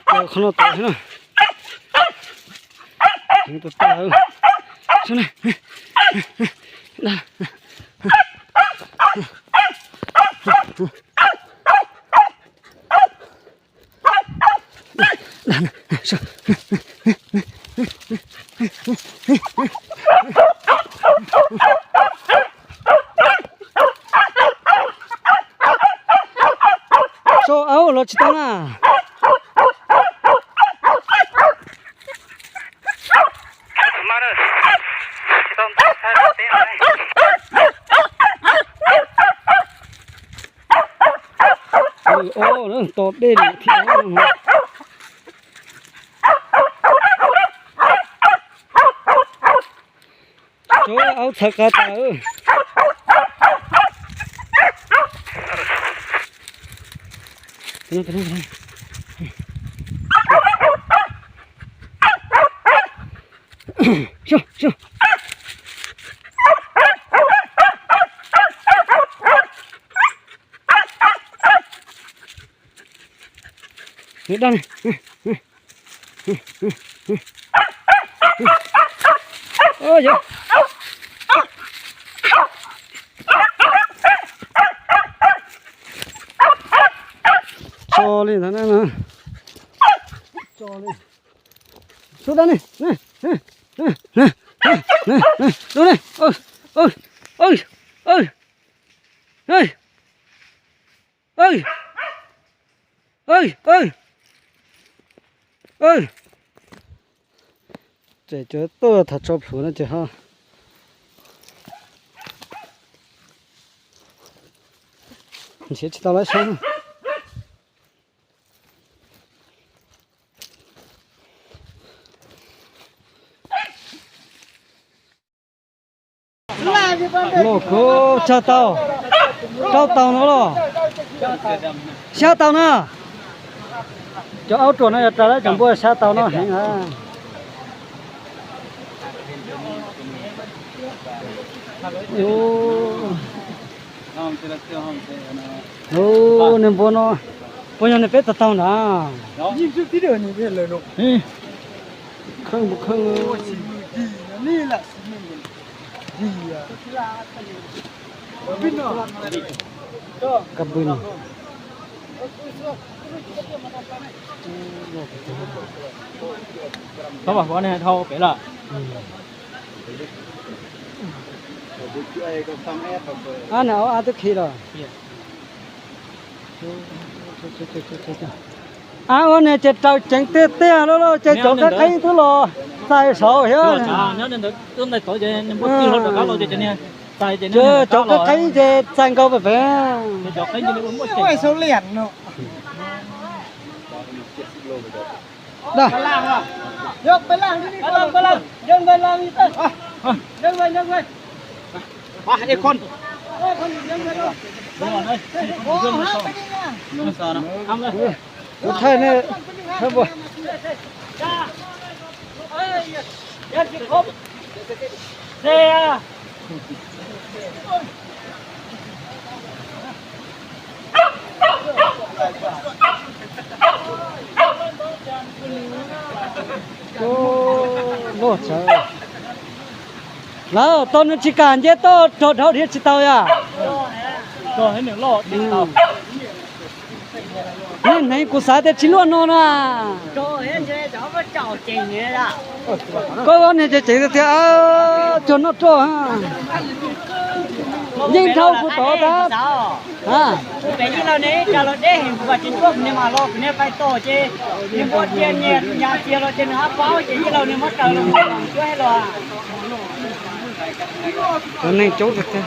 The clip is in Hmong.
Plaws qhov no tod na. Heev tag tag. Sau aub los tsis tau na. Tos dej lawm thiab. Tsuav aub txhawv qab tas. Tso li ntawd na. Tso li. Sub dab ni. Dub ni. Ces cov tuaj tham tso plhuav no ces ho nrhiav tsis tau lawv sab. Loj kawg, tsawg tau? Rau tau no los? Xya tau na. Cov aub ruam no yog raws lawv cov npua xya tau no heev na. Niag npua no, puas yog niag peb tau tau ntag? Kheej puas kheej? Kab pw no. Tau, nej dhau pem lawm. Ab, nws au ab twb khi los. Ab, ua niag ces raws ceev tiag tiag lawm, ces cov qeeb qeeb twb los txais saud thiab. Cov qeeb qeeb ces txais nkaus pem pem. Kuv thaij nej, thaij npua. Loj tsawv. Lawv tos nws tsis kam nce toj rog dhau dhia tsis tau yom. Niag hneev kuv xav tias tsis luaj no na. Koj ob niag ces ceev tiag tiag, cuag noj roj. Yeej dhau kuv tod tab. Cov neeg coob tiag tiag.